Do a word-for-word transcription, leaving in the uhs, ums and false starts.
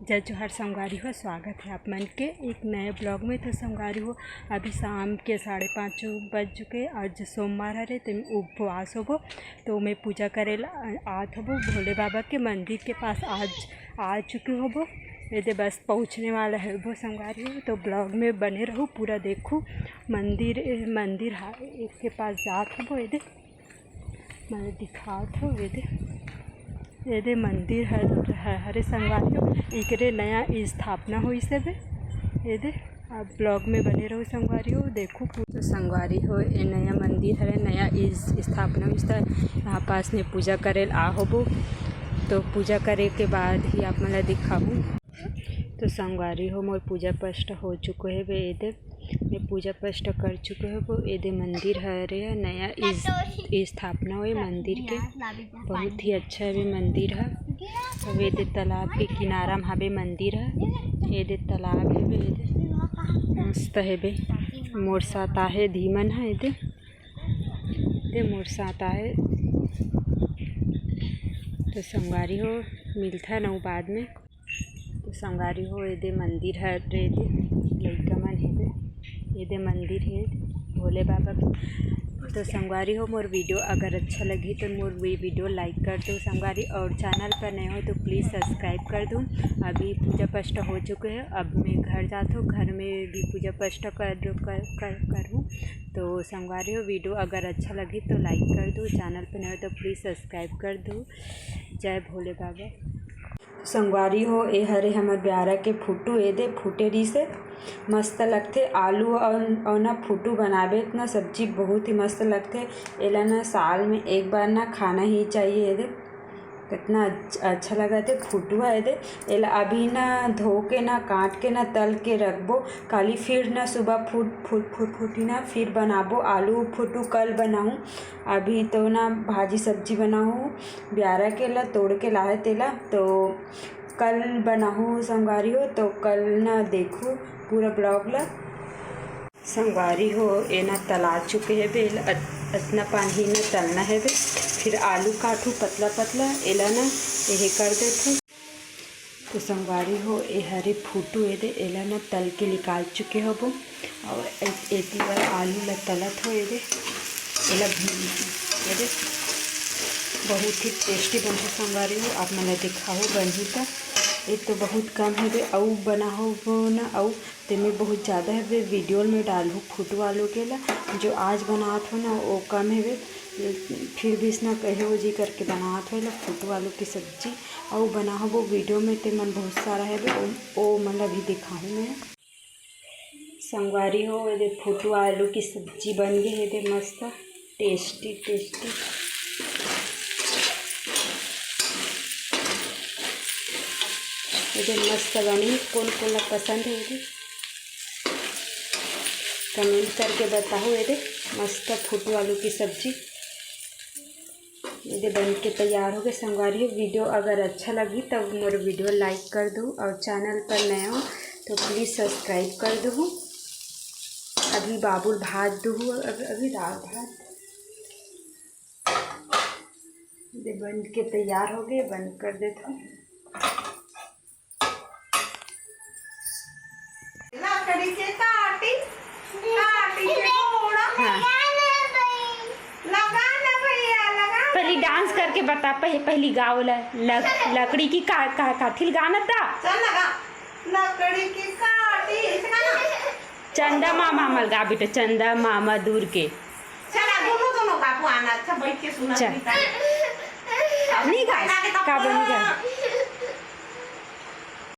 जय जोहार संगवारी हो, स्वागत है आप मन के एक नए vlog में। तो संगवारी हो, अभी शाम के साढ़े पाँच बज चुके, आज सोमवार हरे, तो उपवास होबो। तो मैं पूजा करे ला आत होबो भोले बाबा के मंदिर के पास, आज आ चुके होबो। ये दे बस पहुँचने वाला है वो संगवारी हो, तो vlog में बने रहू, पूरा देखू। मंदिर, मंदिर हा-, के पास जात होबो। ये दे मैं दिखात हो, ये दे, ये दे मंदिर ह-, ह-, हरे संगवारी हो, एकरे नया स्थापना होइस हवे। ये दे, आप vlog में बने रहो संगवारी हो, देखो। तो संगवारी हो, ये नया मंदिर हरे, नया इस स्थापना होइस त यहाँ पास में पूजा करे ला आ होबो। तो पूजा करे के बाद ही आप मन ला दिखाहूँ। तो संगवारी हो, मोर पूजा पाठ हो चुके हवे। ये दे, मैं पूजा पाठ कर चुके हवे। ये दे मंदिर हरे, नया इस-, स्थापना होए मंदिर के, बहुत ही अच्छा हवे मंदिर ह। अब ये दे तालाब के किनारा में हवे मंदिर ह। ये दे तालाब हवे, ये दे मस्त हवे। मोर साथ आहे धीमन ह, ये दे, ये दे मोर साथ आहे। तो संगवारी हो, मिलता है ना बाद में। तो संगवारी हो, ये दे मंदिर हरे, ये दे लइका मन हे दे, ये दे मंदिर हे भोले बाबा के। तो संगवारी हो, मोर video अगर अच्छा लगही तो मोर वी-, video like कर दो संगवारी, और channel पर नए हो तो please subscribe कर दो। अभी पूजा पाठ हो चुके हैं, अब मैं घर जात हूँ, घर में भी पूजा पाठ कर, कर, कर, करूँ। तो संगवारी हो, video अगर अच्छा लगही तो like कर दो, channel पर नए हो तो please subscribe कर दो। जय भोले बाबा। संगवारी हो, ए हरे हमर ब्यारा के फुटू, ए दे फूटे रिहिसे, मस्त लगथे। आलू अउ, अउ ना फुटू बनाबे त ना सब्जी बहुत ही मस्त लगथे। एला ना साल में एक बार ना खाना ही चाहिए। ए दे कितना अच्छ-, अच्छा लगत हे फुटू ह। ए दे एला अभी ना धो के ना काट के ना तल के रखबो, काली फिर ना सुबह फुट, फुट, फुट, फुटी ना फिर बनाबो आलू फुटू, कल बनाहूँ। अभी तो ना भाजी सब्जी बनाहूँ, ब्यारा के ला तोड़ के लाहे तेला, तो कल बनाहूँ संगवारी हो, तो कल ना देखू पूरा vlog ला। संगवारी हो, ए ना तला चुके हे बे, अत-, अतना पानी ना तलना हे बे। फिर आलू काटू पतला पतला, एला ना यही कर देथू। तो संगवारी हो, ए हरे फुटू ए दे, एला ना तल के निकाल चुके होबो। और ए-, एती बर आलू ला तलत हो ए दे, एला भी ए दे बहुत ही tasty बनथे संगवारी हो। आप मन ला दिखाहू बनही त, ए तो बहुत कम हे बे, अउ बनाहू ना, अउ तेमे बहुत ज़्यादा हे बे, video में डालहू फुटू आलू के ला, जो आज बनात हो ना वो कम हे बे, फिर भी इसना कहे हो जी करके बनात हो ला फुटू आलू की सब्जी। अउ बनाहू वो video में, ते मन बहुत सारा हे बे, ओ, ओ मन ला भी दिखाहूँ मैं। संगवारी हो, ये दे फुटू आलू की सब्जी बन गई हे, ये दे मस्त tasty tasty। ये दे मस्त बनी, कोन कोन ला पसंद हे ये दे comment करके बताहू। ये दे मस्त फुटू आलू की सब्जी। ये दे बन के तैयार हो गए संगवारी हो। Video अगर अच्छा लगही तब मोर video like कर दू और channel पर नया हो तो please subscribe कर दू। अभी बाबुल भात दू, अब-, अभी दाल भात। ये दे बन के तैयार हो गए, बंद कर देता हूँ। लकड़ी के काटी, काटी के घोड़ा। हाँ। लगा ना भैया, लगा ना। पहली dance करके बता, पह-, पहली गाओ ला, लक-, लकड़ी की का-, का-, काठी ल गाना था। चल लगा। लकड़ी की काटी, इसका ना। चंदा मामा मल गा बेटा, चंदा मामा दूर के। चल, आ दोनों, दोनों का पुआना, अच्छा बैठ के सुना चल। सुनीता। नहीं गा, पहना के तो का बनी गा?